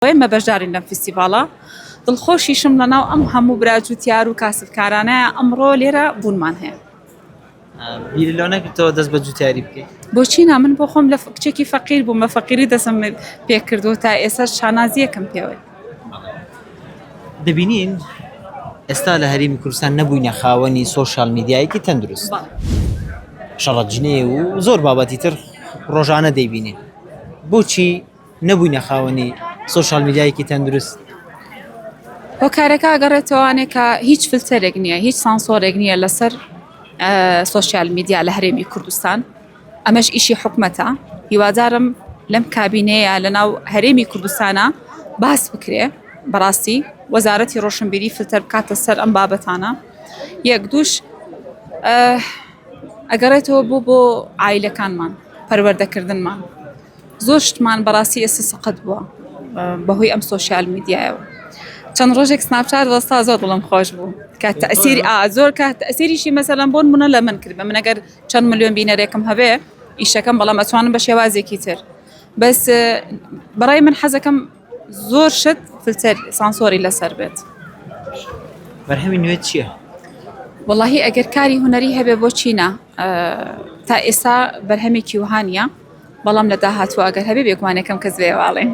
ئێمە بەشدارین لەم فیستیڤاڵە، دڵخۆشیشم لەناو ئەم هەموو برا جوتیار و کاسبکارانەیە ئەمڕۆ لێرە بوونمان هەیە. بیرت لەوە نەکردەوە دەست بە جوتیاری بکەیت؟ بۆچی نا من بۆ خۆم لە کچێکی فەقیر بووم بە فەقیری دەستم پێکردو تا ئێستا شانازیەکەم پێوەی. دەبینین ئێستا لە هەرێمی کوردستان نەبووینە خاوەنی سۆشیال میدیایەکی تەندروست شەڕە جنێ و زۆر بابەتی تر ڕۆژانە دەیبینین بۆچی نەبووینە خاوەنی سۆشیال میدیایەکی تەندروست؟ هۆکارەکە ئەگەڕێتەوانێ کە هیچ فلتەرێک نییە هیچ سانسۆرێک نییە لەسەر سۆشیال میدیا لە هەرێمی کوردستان ئەمەش ئیشی حکومەتە هیوادارم لەم کابینەیە لەناو هەرێمی کوردستانە باس بکرێ بەڕاستی وەزارەتی ڕۆشنبیری فلتەر بکاتە سەر ئەم بابەتانە یەک دووش ئەگەڕێتەوە بۆ بۆ عایلەکانمان پەروەردەکردنمان زۆر شتمان بەڕاستی ئێستا سەقەت بووە بەهۆی ئەم سۆشیال میدیایەوە چەند ڕۆژێک سناپچات وەستا زۆر دڵم خۆش بوو کە تەسیر زۆر کات تەسیریشی مەسەلەن بۆن منە لە من کرد بە من ئەگەر چەند ملیۆن بینەرێکم هەبێ ئیشەکەم بەڵام ئەتوانم بە شێوازێکی تر بەس بەڕای من حەزەکەم زۆر شت فلتەر سانسۆری لەسەر بێت. بەرهەمی نوێت چییە؟ وەڵاهی ئەگەر کاری هونەری هەبێ بۆچی نا تا ئێستا بەرهەمێکی وها نییە بەڵام لە داهاتوو ئەگەر هەبێ بێگومان یەکەم کەس بێ واڵێ.